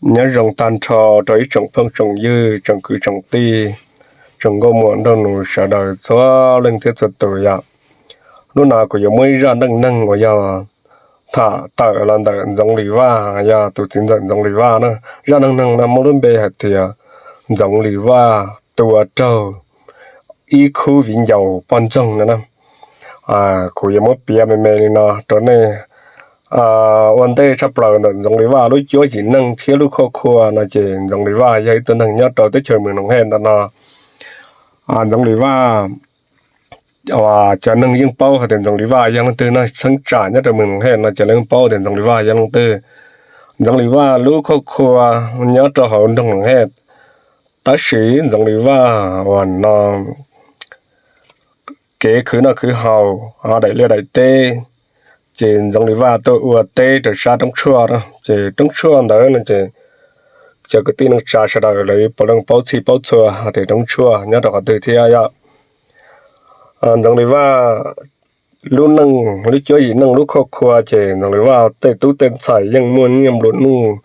Nyob zoo tag nrho rau ib tsoom phooj tsoom ywg, tsoom kwv tsoom tij, tsoom nkauj muam nraug nus sawv daws txhua leej thiab txhua tus yom. Hnub no kuv yuav muab ib zaj neej neeg uas yog tham tawm los ntawm Ntxoov Lis Vaj, yog tus txiv ntxawm Ntxoov Lis Vaj na. Zaj neej neeg no muaj lub npe hais tias Ntxoov Lis Vaj tua raug ib khub viv ncaus poj ntxoog no na. Kuv yuav muab piav me me li no rau nej. Ua ntej tshaj plaws ntawm Ntxoov Lis Vaj lub cuab yim neej thiab lub khoj khua no ces Ntxoov Lis Vaj yog ib tug neeg nyob rau teb chaws Mws Noos Hej ntawm no. Ntxoov Lis Vaj, cov neeg yeej paub hais tias Ntxoov Lis Vaj yog leej twg no, txheeb tsam nyob rau Mws Noos Hej no ces lawv yeej paub tias Ntxoov Lis Vaj yog leej twg. Ntxoov Lis Vaj lub khoj khua nyob rau hauv nroog Noos Hej, tab sis Ntxoov Lis Vaj uas no kev khwv noj khwv haus, daim liaj daim teb, ces Ntxoov Lis Vaj tuaj ua teb rau sab roob tshuaj. Ces roob tshuaj ntawd no ces cov kwv tij neej tsa sawv daws lawv puav leej paub txhij paub txhua hais tias roob tshuaj nyob rau qhov twg thiab yom. Ntxoov Lis Vaj lub neej, lub cuab yim neej, lub khoj khua ces Ntxoov Lis Vaj tej tub tej ntxhais yeej muaj nyiaj nplua nuj,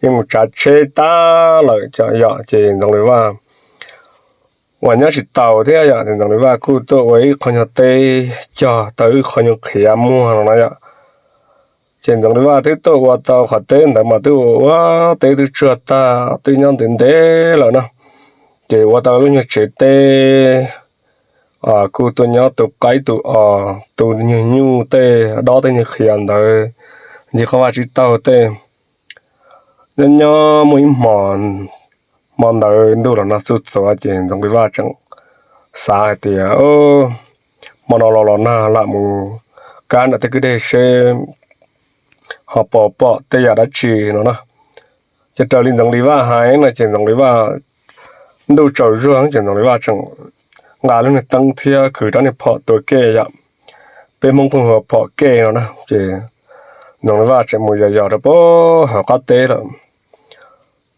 yeej mus tsav tsheb tag lawm yom. Ces Ntxoov Lis Vaj uas nyob tsis taus thiab yom, ces Ntxoov Lis Vaj kuj tuaj ua ib qho nyuag teb cog tau ib qho nyuag qhiav muag no na yom. Ces Ntxoov Lis Vaj twb tuaj ua tau qhov teb ntawd mas twb ua ua teb twb tsuag tag twb nyob ntev ntev lawm no. Ces ua tau lub nyuag tsev teb, kuj tuaj nyob tu qaib tu os, tu nyuag nyuj tej, dob tej nyuag qhiav ntawd, ncig qhov vaj tsib taug tej. Nyob nyob muaj ib hmo, hmo ntawd ntuj los nag txuj txuav ces Ntxoov Lis Vaj tseem xav hais tias, hmo no los los nag, lam mus kab nram tej kwj deg seb ho puas pom tej yam dab tsi no na. Ces raws li Ntxoov Lis Vaj hais no ces Ntxoov Lis Vaj, ntuj tsaus zuag ces Ntxoov Lis Vaj tseem nqa lub niag teeb thiab khwv rab niag phom tua kej yom. Peb Hmoob pheej hu ua phom kej no na. Ces Ntxoov Lis Vaj tseem mus yos yos rau pem hauv qab teb lawm.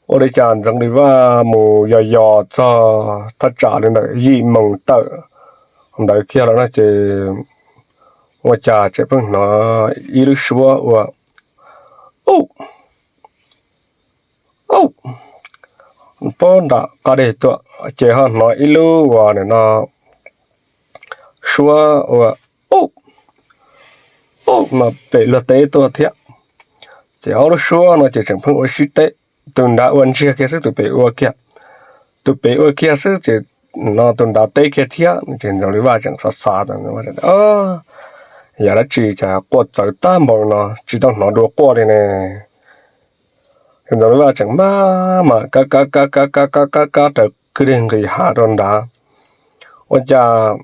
Ua li cas Ntxoov Lis Vaj mus yos yos txog thaj tsam li ntawm yim moos tawm ntawd kiag lawm no ces ua cas tseem pheej hnov ib lub suab ua, u, u, pem nram qab deg tuaj. Ces ho hnov ib lub uas nim no suab ua, u, u, no pem luag teb tuaj thiab. Ces ob lub suab no ces tseem pheej ua sib teb, tus nrad ua ntsiag kiag xwb tus pem ua kiag, tus pem ua kiag xwb ces no tus nrad teb kiag thiab. Ces Ntxoov Lis Vaj tseem xav xav, yam dab tsi cas quaj txawv tag npaum no tsis tau hnov dua quaj li ne. Ntxoov Lis Vaj tseem maj mam kab kab kab kab kab kab kab kab raws kwj deg nqis hav rau nrad. Ua cas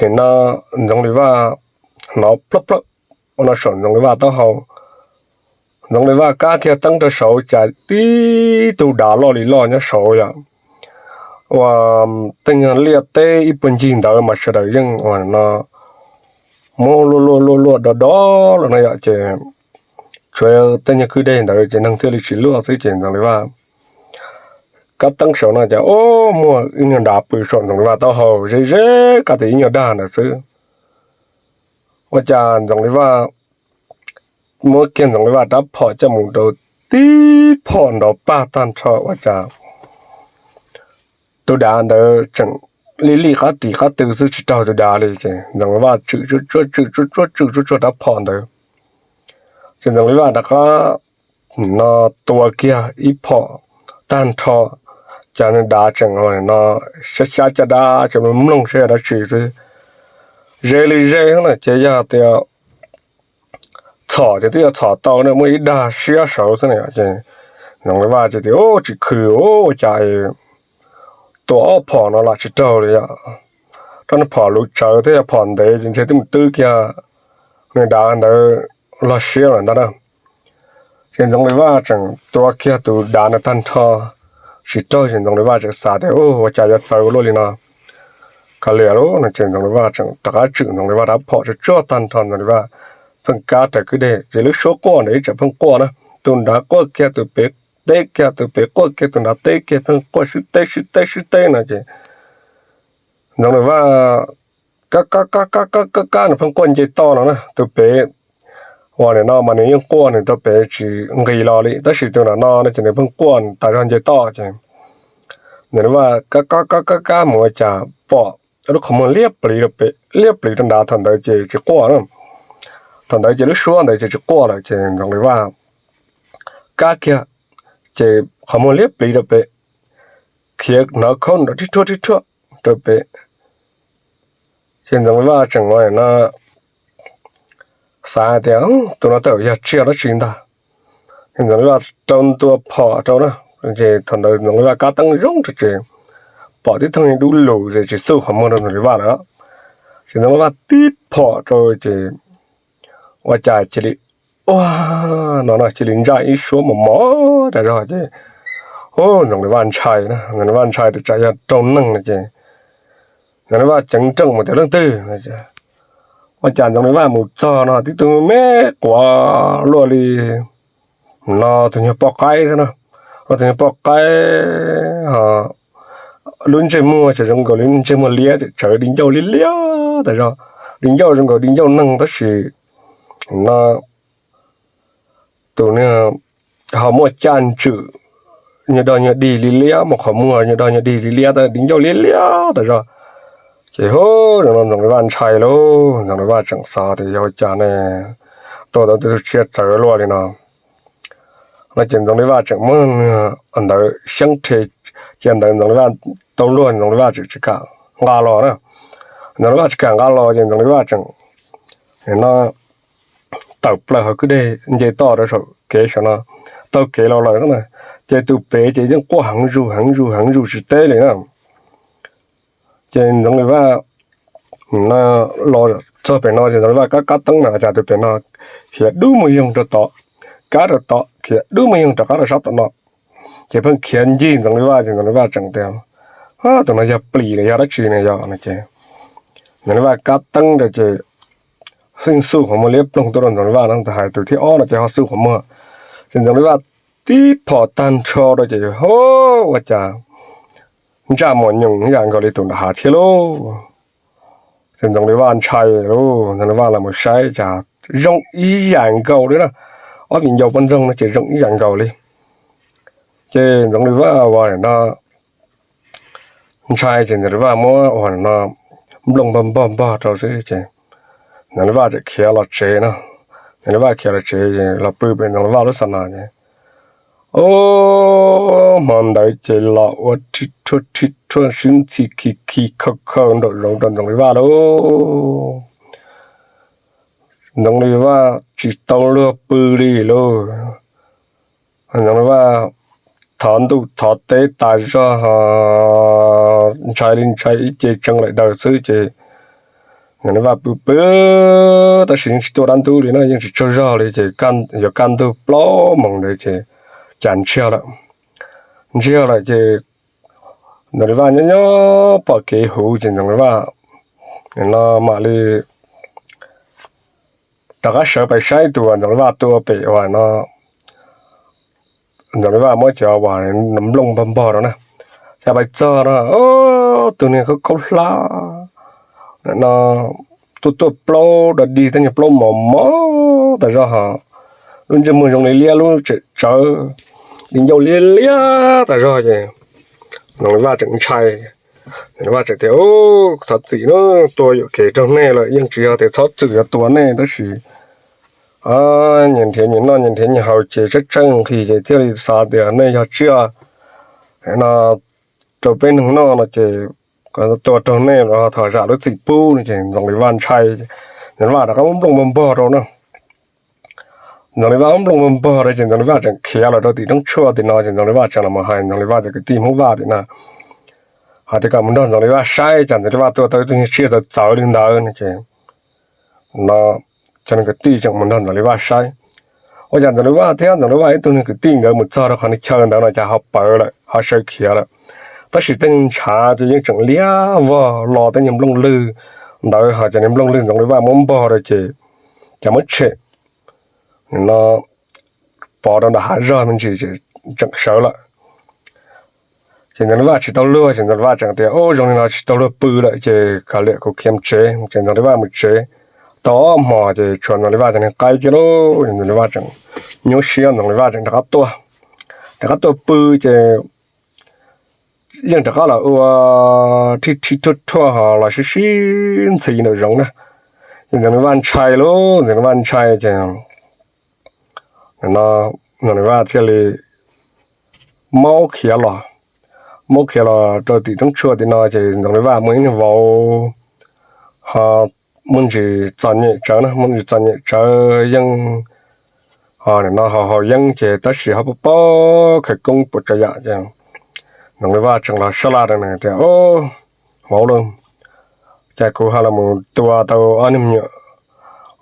nim no Ntxoov Lis Vaj hnov plawg plawg ua no saum Ntxoov Lis Vaj taub hau. Ntxoov Lis Vaj kab kiag teeb rau saud cas tib tug dav loj li loj nyob saud yom. Ua tej nyuag liaj teb ib puag ncig ntawd mas sawv daws yeej ua no muab luaj luaj luaj luaj do do lawm no yom. Ces tsuav tej nyuag kwj deg ntawd ces neeg thiaj li tsis luaj xwb ces Ntxoov Lis Vaj kab teeb saud no ces o, muaj ib nyuag dav pw saum Ntxoov Lis Vaj taub hau ze ze kab tias ib nyuag dag ntawd xwb. Ua cas Ntxoov Lis Vaj muab kiag Ntxoov Lis Vaj rab phom coj mus rau tib phom nrov pag tag nrho ua cas tus dav ntawd tseem lij lij qab tis qab tw xwb tsis raug tus dav li. Ces Ntxoov Lis Vaj tswm tsuaj tswm tsuaj tswm tsuaj tsuaj rab phom ntawd. Ces Ntxoov Lis Vaj rov qab no tua kiag ib phom tag nrho, cas nws dav tseem no xyab xyab caj dab tseem mloog seb yog dab tsi xwb. Ze li ze na ces yog tias txhom ces twb yuav txhom tau ne, muaj ib dag siab saud xwb na. Ces Ntxoov Lis Vaj ces tias, u, tsis khw, ua cas tua ob phom no lam tsis raug li yom. Rab niag phom luv tsawv thiab yog phom ntev ces ntshe twb mus twb kiag nws dav ntawd log siab lawm ntag na. Ces Ntxoov Lis Vaj tseem tua kiag tus dav ntawd tag nrho tsis raug ces Ntxoov Lis Vaj tseem xav tias, u, ua cas yuav txawv luaj li no. Kav liam lauj no ces Ntxoov Lis Vaj tseem rov qab tswm Ntxoov Lis Vaj rab phom tsuaj tsuaj tag nrho Ntxoov Lis Vaj pheej kab raws kwj deg ces lub suab quaj ntawd ib tseem pheej quaj na. Tus nrad quaj kiag tus pem teb kiag, tus pem quaj kiag tus nrad teb kiag, pheej quaj sib teb sib teb sib teb no ces Ntxoov Lis Vaj kab kab kab kab kab kab kab nws pheej quaj nce toj no na. Tus pem uas nim no mas nws yeej quaj nws rau pem tsis nqis los li, tab sis tus nram no no ces nws pheej quaj tas zog nce toj ces Ntxoov Lis Vaj kab kab kab kab mus ua cas pom lub qhov muag liab pliv rau pem liab pliv rau nrad, thaum ntawd ces tsis quaj na. Thaum ntawd ces lub suab ntawd ces tsis quaj lawm ces Ntxoov Lis Vaj kab kiag ces qhov muag liab pliv rau pem, khiav hnov khaub nrov rhib rhuaj rhib rhuaj rau pem. Ces Ntxoov Lis Vaj tseem ua no xav tias tus no tej zaum yog tsiaj dab tsi ntag. Ces Ntxoov Lis Vaj rau ntua phom rau na, ces thaum ntawd Ntxoov Lis Vaj kab teeb zoo rau ces pom tib thooj dub lug ces tsis xuj qhov muag rau Ntxoov Lis Vaj lawm. Ces Ntxoov Lis Vaj tib phom rau ces ua cas cia li ua no no cia li ntsaj ib suab mos mos tas zog ces Ntxoov Lis Vaj ntshai na, Ntxoov Lis Vaj ntshai tias tsam yog raug neeg no ces Ntxoov Lis Vaj ceev nrooj mus tias leej twg. Ua cas Ntxoov Lis Vaj mus txog no tib tug me quav luaj li no tus nyuag poj qaib xwb na, luaj tus nyuag poj qaib, lub ntsej muag ces zoo nkaus li ntsej muag liab, tsawv di ncauj liab liab tas zog, di ncauj zoo nkaus di ncauj neeg tab sis no tus nws ho muaj caj ntswm nyuag dog nyuag dig li liab, muaj qhov muag nyuag dog nyuag dig li liab, tab di ncauj liab liab tas zog. Ces hu, Ntxoov Lis Vaj ntshai lauj, Ntxoov Lis Vaj tseem xav tias yog ua cas ne, tuaj tau tib tug tsiaj txawv luaj li no. No ces Ntxoov Lis Vaj tseem muab ntawd xyeeb rhe, cia ntawd Ntxoov Lis Vaj tau luag, Ntxoov Lis Vaj tseem tsis kam nqa los na. Ntxoov Lis Vaj tsis kam nqa los ces Ntxoov Lis Vaj tseem no tawm plaws hauv kwj deg nce toj rau saum kev saum no, taug kev los lawm na. Ces tus pem ces yeej quaj heev zus heev zus heev zus tsis teb li na. Ces Ntxoov Lis Vaj no los txog pem no ces Ntxoov Lis Vaj kab kab teeb na cas tus pem no khiav dub muag yoog rau tod, kab rau tod, khiav dub muag yoog rov qab rau sab tom no. Ces pheej khiav ncig Ntxoov Lis Vaj ces Ntxoov Lis Vaj tseem tias, tus no yog plis los yog dab tsi ne yog no ces Ntxoov Lis Vaj kab teeb rau ces xeej xuj qhov muag liab ploog tuaj rau Ntxoov Lis Vaj no, hais tus thib ob no ces ho xuj qhov muag. Ces Ntxoov Lis Vaj tib phom tag nrho rau ces hu, ua cas ntsaj mos nyoos ib yam nkaus li tus nram hav thiab lauj. Ces Ntxoov Lis Vaj ntshai lauj, Ntxoov Lis Vaj los mus saib cas zoo ib yam nkaus li na, ob viv ncaus poj ntxoog no ces zoo ib yam nkaus li. Ces Ntxoov Lis Vaj ua no ntshai ces Ntxoov Lis Vaj muab ua no nplooj npog npog npog rau xwb ces Ntxoov Lis Vaj tseem khiav los tsev no. Ntxoov Lis Vaj khiav los tsev los pw pem Ntxoov Lis Vaj lub xab nas ces, o, hmo ntawd ces los ua rhib rhuaj rhib rhuaj sib ntxhi khi khi khaw khaw nraum zoov rau Ntxoov Lis Vaj lauj. Ntxoov Lis Vaj tsis tau luag pw li lauj. Ntxoov Lis Vaj thov ntuj thov teb tas zog, ntshai li ntshai ib ce tsees laim daws xwb ces Ntxoov Lis Vaj pw pw tab sis yeej tsis tuaj dab ntub li no, yeej tsis tsaug zog li ces yuav kaj ntug plaub moos ntawd ces cas ntsiag lawm. Ntsiag lawm ces Ntxoov Lis Vaj nyob nyob pom kev huv ces Ntxoov Lis Vaj no mam li rov qab sawv pais saib tus uas Ntxoov Lis Vaj tua pem uas no Ntxoov Lis Vaj muab cov uas nplooj npog npog rau na. Cas pais txog no, tus niag khaub khaub hlab no tuaj tuaj plaub dog dig tej niag plaub mos mos tas zog ho lub ntsej muag zoo li liab lub tsem tsawv, di ncauj liab liab tas zog ces Ntxoov Lis Vaj tseem ntshai. Ntxoov Lis Vaj tseem tias, thov txim na, tua yuam kev raug nej lawm, yeej tsis yog tias txhob txwm yuav tua nej tab sis nyias nrhiav nyias noj nyias nrhiav nyias haus ces tseeb tseeb nqhis ces thiaj li xav tias nej yog tsiaj no rau peb neeg noj no ces tua raug nej los thov zam lub txim pub no ces Ntxoov Lis Vaj ntshai. Ntxoov Lis Vaj rov qab muab nplooj npog npog rau na. Ntxoov Lis Vaj muab nplooj npog npog rau ces Ntxoov Lis Vaj tseem khiav los rau tim roob tshuaj tim no ces Ntxoov Lis Vaj tseem los hais Ntxoov Lis Vaj cov kwv tij Hmoob Vaj tim no hais tias kom mus nrog Ntxoov Lis Vaj saib cas Ntxoov Lis Vaj tua tau ib tug niag tsiaj txawv txawv li ntawd no ces no cov neeg kwv tij tseem mus nrog Ntxoov Lis Vaj saib. Ua cas Ntxoov Lis Vaj thiab Ntxoov Lis Vaj ib tug niag kwv tij nkawd mus txog rau qhov niag chaw ntawd no cas ho pawv lawm, ho sawv khiav lawm. Tab sis tej niag ntshav ces yeej tseem liab vog lo tej niag nplooj lwg ntawd ho cov niag nplooj lwg Ntxoov Lis Vaj muab npog rau ces cas muab tshem no pov rau nram hav zog me ntsis tseem sawv lawm. Ces Ntxoov Lis Vaj tsis tau luag ces Ntxoov Lis Vaj tseem tias, o, zoo li no tsis tau luag pw lawm ces kav liam kuv khiav mus tsev. Ces Ntxoov Lis Vaj mus tsev, Tau ob hmos ces tshuav Ntxoov Lis Vaj cov neeg qaib kiag lauj, Ntxoov Lis Vaj tseem nyuaj siab, Ntxoov Lis Vaj tseem rov qab tuaj, rov qab tuaj pw ces yeej rov qab los ua thij thij thuaj thuaj ho los sib sib ntxhi ntawm zoov na. Ces Ntxoov Lis Vaj ntshai lauj, Ntxoov Lis Vaj ntshai ces no Ntxoov Lis Vaj thiaj li maub khiav los, maub khiav los rau tim roob tshuaj tim no ces Ntxoov Lis Vaj muaj ib niag vauv ho muaj ntsis txom nyem tsawv na, muaj ntsis txom nyem tsawv yeej no haus haus yeeb ces tab sis ho paub paub khawv koob puas tsav yam ces Ntxoov Lis Vaj tseem los sab laj rau nws tias, Vauv lauj, cas kuv ho los mus tua tau ob niag me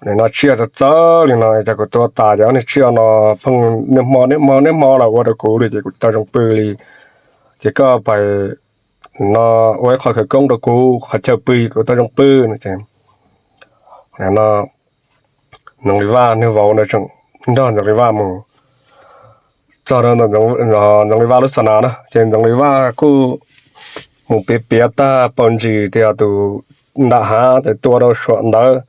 nyuam no tsiaj txawv txawv li no, cas kuv tua tas ces ob niag tsiaj no pheej niaj hmo niaj hmo niaj hmo los ua rau kuv li ces kuv tsis tau zoo pw li. Ces koj pais no ua ib qho khawv koob rau kuv qhov chaw pw kuv tau zoo pw no ces no Ntxoov Lis Vaj niag vauv ntawd tseem nrog Ntxoov Lis Vaj mus txog rau Ntxoov Lis Vaj lub xa nas na ces Ntxoov Lis Vaj kuj mus piav piav tag paus ntsis tias tus nram hav ces tua rau suam ntawd,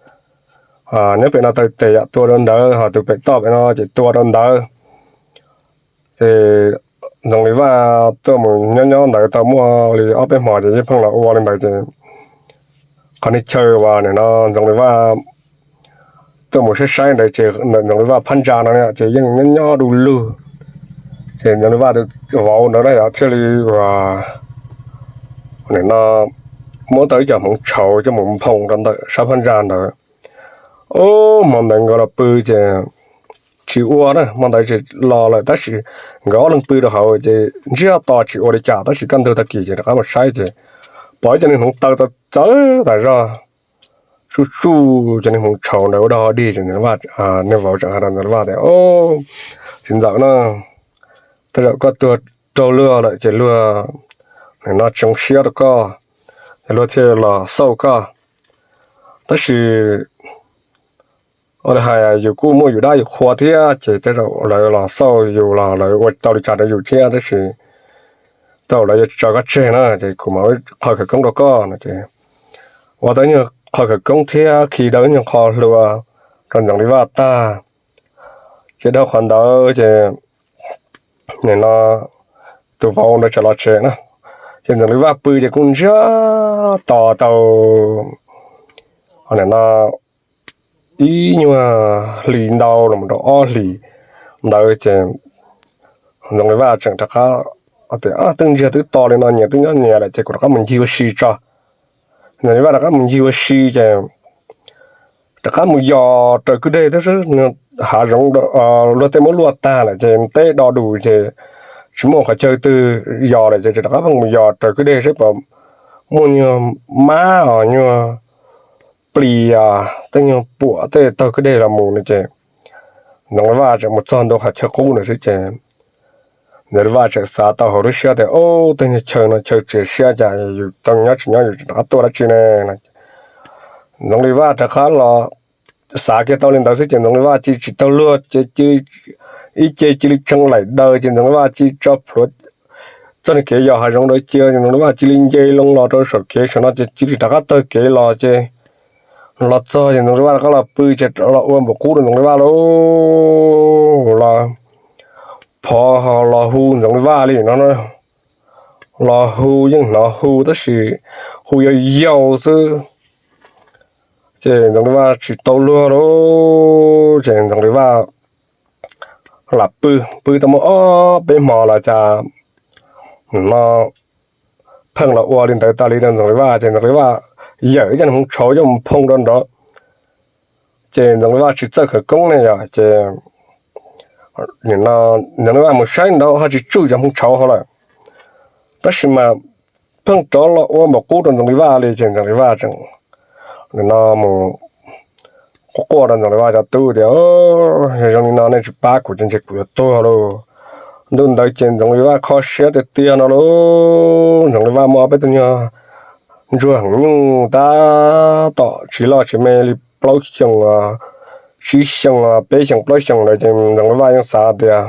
nyob pem no taw tes yam tua rau ntawd, ho tus pem toj pem no ces tua rau ntawd. Ces Ntxoov Lis Vaj tuaj mus nyob nyob ntawd tau muaj li ob peb hmo ces yeej pheej los ua li ntawd ces qhov niag chaw uas nim no Ntxoov Lis Vaj tuaj mus saib saib ntawd ces Ntxoov Lis Vaj phab ntsa no ces yeej nyob nyob du lug. Ces Ntxoov Lis Vaj tus vauv ntawd na yog thiaj li uas nim no muab tau ib co hmoov tshauv coj mus nphoo rau ntawm sab phab ntsa ntawd. Ub, hmo ntawd nkawd los pw ces tsis ua na, hmo ntawd tsis los lawm tab sis nkawd ob leeg pw rau hauv ces ntsiag to tsis ua li cas tab sis kaj ntug tag kis ces rov qab mus saib ces pom ib co niag hmoov taw txawv txawv tas zog, tsuj tsuj cov niag hmoov tshauv ntawd ua dog dig ces niag vauv tseem hais rau Ntxoov Lis Vaj tias, Txiv ntxawm na, tej zaum koj tuag raug luag lawm ces luag nim no tsis zoo siab rau koj, ces luag thiaj los xauj koj. Tab sis ua li hais yus kuj muaj yus dab yus qhua thiab ces tej zaum lawv los xauj yus los lawv ua tau li cas rau yus thiab tab sis tej zaum lawv yuav tso koj tseg na ces kuv mam ua qhov khawv koob rau koj no ces ua tau nyuag qhov khawv koob thiab khi tau nyuag qho hlua rau Ntxoov Lis Vaj tag. Ces dhau qhov ntawd ces nim no tus vauv ntawd tseem los tsev na, ces Ntxoov Lis Vaj pw ces kuj ntsiag to tau nim no ib nyuag hlis ntau los rau ob hlis ntawd ces Ntxoov Lis Vaj tseem rov qab tias, Twb ntsiag twb to li no nyias twb nyob nyias lawm ces kuv rov qab mus ncig ua si tso. Ntxoov Lis Vaj rov qab mus ncig ua si ces rov qab mus yos raws kwj deg thiab xwb, hav zoov luag tej muab luaj tag lawm ces teb do dus ces tsis muaj qhov chaw twg yos lawm ces rov qab pheej mus yos raws kwj deg saib puas muaj nyuag mab os, nyuag plis os, tej nyuag puam tej taug kwj deg los mus no ces Ntxoov Lis Vaj tseem mus txog ntua qhov chaw qub ntawd xwb ces Ntxoov Lis Vaj tseem xav tau hauv lub siab tias, Ub, tej nyuag chaw no chaw txias siab cas yus tau nyob tsis nyob yus rov qab tuaj dab tsi ne? Ntxoov Lis Vaj rov qab los xav kiag tau li ntawd xwb ces Ntxoov Lis Vaj cia li tsis taug luag ces cia li, ib ce cia li tshee laim daws ces Ntxoov Lis Vaj cia li tso plhuav txoj niag kev yos hav zoov ntawd cia ces Ntxoov Lis Vaj cia li nce loo los rau saum kev saum no ces cia li rov qab taug kev los ces los txog ces Ntxoov Lis Vaj rov qab los pw ces los ua npaum qub rau Ntxoov Lis Vaj lauj. Los phov ho los hu Ntxoov Lis Vaj li no, los hu yeej hnov hu tab sis hu yau yau xwb ces Ntxoov Lis Vaj tsis tau luag lauj. Ces Ntxoov Lis Vaj lam pw, pw tau muaj ob peb hmo los cas no pheej los ua li ntawd tas li rau Ntxoov Lis Vaj ces Ntxoov Lis Vaj yawm ib co niag hmoov tshauv coj mus nphoo rau nrad. Ces Ntxoov Lis Vaj tsis txawj khawv koob ne yom ces nim no Ntxoov Lis Vaj mus saib nrad ho tsis tsuj cov hmoov tshauv hauv lawm. Tab sis mas pheej rov los ua npaum qub rau Ntxoov Lis Vaj li ces Ntxoov Lis Vaj tseem nim no mus quaj quaj rau Ntxoov Lis Vaj cov tub tias, Yog zoo li no nej tsis pab kuv ces ntshe kuv yuav tuag lauj. Ntu ntawd ces Ntxoov Lis Vaj kho siab tiag tiag no lauj. Ntxoov Lis Vaj muaj ob peb tug nyuag ntsuag heev nyuj tab tom tsis loj tsis me li plaub xyoos, tsib xyoos, peb xyoos plaub xyoos ntawd ces Ntxoov Lis Vaj yeej xav tias,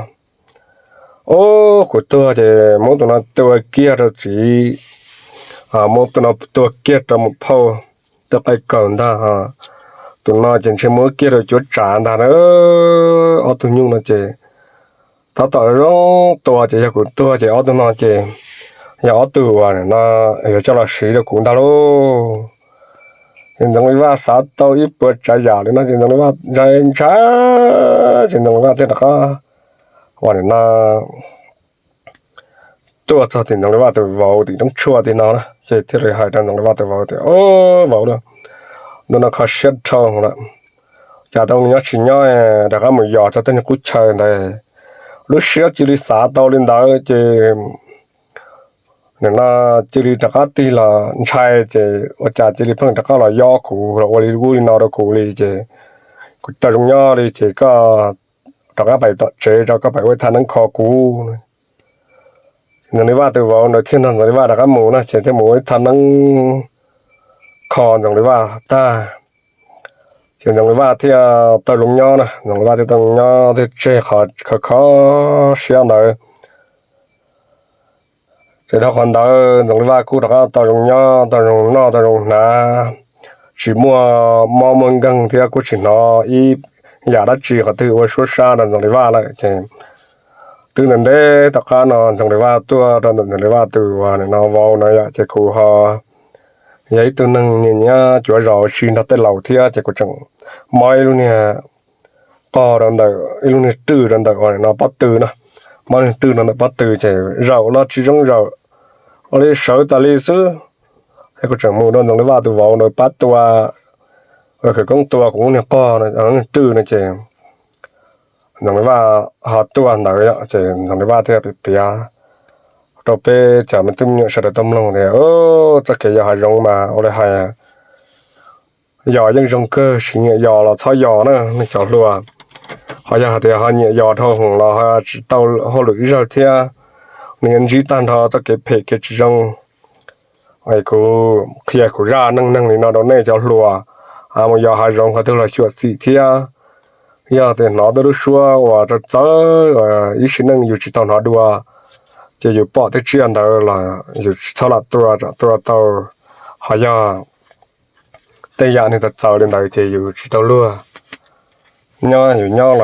Ub, kuv tuag ces muab tus no tua kiag rau txiv, muab tus no tua kiag rau mus phauj, tua qaij kaus ntag, Tus no ces ntshe mus kiag rau cuav tsav ntag na. Ob tug nyuj no ces tab tom zoo tua ces yog kuv tuag ces ob tug no ces yog ob tug uas no yuav coj los siv rau kuv ntag lauj. Ces Ntxoov Lis Vaj xav tau ib puas tsav yam li no ces Ntxoov Lis Vaj ntshai ntshai, ces Ntxoov Lis Vaj thiaj rov qab uas no tuaj txog tim Ntxoov Lis Vaj tus vauv tim roob tshuaj tim no na, ces thiaj li hais rau Ntxoov Lis Vaj tus vauv tias, Au, vauv lauj, ntu no kho siab dhau lawm, cas tau nyob tsis nyob rov qab mus yos rau tej niag qub chaw ntawd. Lub siab cia li xav tau li ntawd ces nim no cia li rov qab tig los ntshai ces ua cas cia li pheej rov qab los yob kuv los ua li ub li no rau kuv li ces kuv tsis tau zoo nyob li ces koj rov qab pais tom tsev tso, koj pais ua ib thaj neeb kho kuv. Ntxoov Lis Vaj tus vauv ntawd thiaj nrog Ntxoov Lis Vaj rov qab mus na, ces thiaj mus ua ib thaj neeb kho Ntxoov Lis Vaj tag. Ces Ntxoov Lis Vaj thiaj tau zoo nyob na, Ntxoov Lis Vaj thiaj tau zoo nyob thiab tseg qhov kho kho siab ntawd. Ces dhau qhov ntawd Ntxoov Lis Vaj kuj rov qab tau zoo nyob, tau zoo noj, tau zoo hnav, tsis muaj mob muaj nkeeg thiab kuj tsis hnov ib yam dab tsi qhov twg ua suab sab rau Ntxoov Lis Vaj lawm. Ces twb ntev ntev tom qab no Ntxoov Lis Vaj tuaj rau ntawm Ntxoov Lis Vaj tus uas nim no vauv no yom, ces kuv ho yog ib tug neeg nyiam nyiam cuav zos ua si nrog tej laus thiab ces kuv tseem mob ib lub niag qog rau ntawm ib lub niag rwj rau ntawm uas nim no pob tw no, mob niag rwj rau ntawm pob tw ces zaum los tsis zoo zaum, ua li sawv tas li xwb. Ces kuv tseem mus rau Ntxoov Lis Vaj tus vauv ntawd pab tua, khawv koob tua kuv lub niag qog no, niag rwj no ces Ntxoov Lis Vaj ho tuaj ntawd yom, ces Ntxoov Lis Vaj thiaj piav rau peb cov me tub me nyuam sawv daws tau mloog tias, txoj kev yos hav zoov mas ua li hais yos yeej zoo kawg, tsis nyiam yos los txhob yos na nej cov hluas. Ho yog hais tias ho nyiam yos dhau hwv los ho tsis tau hauj lwm ib zaug thiab, nws yuav ntsib tag nrho txoj kev phem kev tsis zoo. Kuv qhia kuv zaj neej neeg li no rau nej cov hluas, mus yos hav zoov qhov twg los xyuam xim thiab. Yog tias hnov tej lub suab uas txawv txawv ib sim neej yus tsis tau hnov dua, ces yus pom tej tsiaj ntawd los yus tsis txhob lam tua, tsam tua tau. Ho yog tej yam neeg txawv txawv li ntawd ces yus tsis tau luag nyob, yus nyob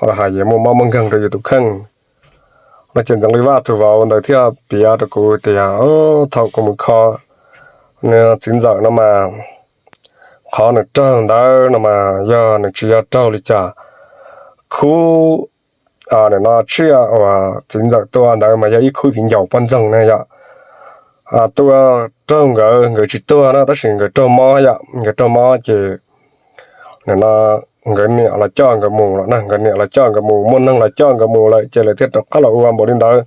los hais yuav muaj mob muaj nkeeg rau yus tus kheej. No ces Ntxoov Lis Vaj tus vauv ntawd thiaj piav rau kuv tias, thaum kuv mus kho txiv ntxawm no mas, qhov nws raug ntawd no mas yog nws tsis yog raug li cas, khub nim no tsiaj uas txiv ntxawm tua ntawd mas yog ib khub viv ncaus poj ntxoog na yom. Tua raug nkawd, nkawd tsis tuag na tab sis nkawd raug mob yom, nkawd raug mob ces nim no nkawd niam los coj nkawd mus lawm na, nkawd niam los coj nkawd mus, muaj neeg los coj nkawd mus lawm ces lawv thiaj rov qab los ua npaum li ntawd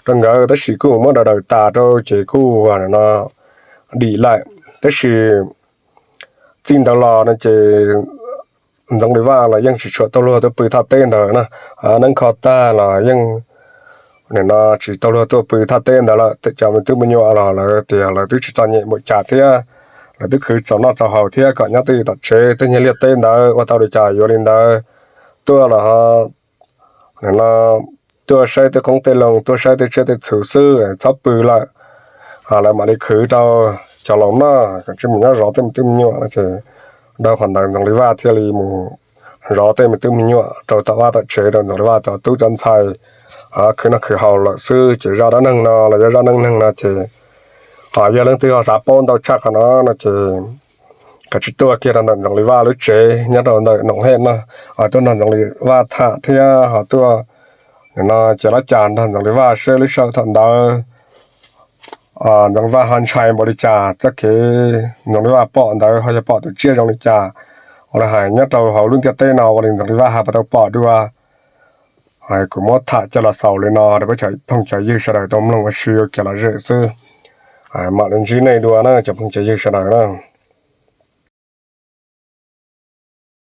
rau nkawd, tab sis kuj muab daws daws tas rau ces kuj nim no dim lawm. Tab sis txij ntawd los no ces Ntxoov Lis Vaj los yeej tsis tshua tau luag tuaj pw thaj teb ntawd na, neeb kho tag los yeej nim no tsis tau luag tuaj pw thaj teb ntawd lawm. Cov me tub me nyuam los lawv tias lawv twb tsis txom nyem npaum cas thiab, lawv twb khwv txaus noj txaus haus thiab, kom nyob twj ywm tom tsev, tej niag liaj teb ntawd ua tau li cas yuav li ntawd, tuaj los nim no tuaj saib tej qoob tej loo, tuaj saib tej tsiaj tej txhu xwb, txhob pw lawm. Lawv mam li khwv rau cov laus noj, kom tsis mus nyob zov tej me tub me nyuam no ces dhau qhov ntawd Ntxoov Lis Vaj thiaj li mus zov tej me tub me nyuam rau tom vaj tom tsev rau Ntxoov Lis Vaj cov tub cov ntxhais khwv noj khwv haus lawm xwb. Ces zaj dab neeg no los yog zaj neej neeg no ces yog leej twg ho xav paub ntau tshaj qhov no no ces kav tsij tuaj kiag rau ntawm Ntxoov Lis Vaj lub tsev nyob rau ntawm Noom Hej no, tuaj nrog Ntxoov Lis Vaj tham thiab ho tuaj nim no ces lawv cas nrog Ntxoov Lis Vaj saib lub sij hawm thaum ntawd Ntxoov Lis Vaj ho ntshai npaum li cas, txoj kev Ntxoov Lis Vaj pom ntawd ho yog pom tus tsiaj zoo li cas, ua li hais nyob rau hauv lub ntiaj teb no ua li Ntxoov Lis Vaj ho puas tau pom dua. Kuv muab tham coj los xaus li no rau peb cov phooj cov ywg sawv daws tau mloog ua si ua kev lom zem xwb. Mam li ntsib nej dua na cov phooj cov ywg sawv daws na.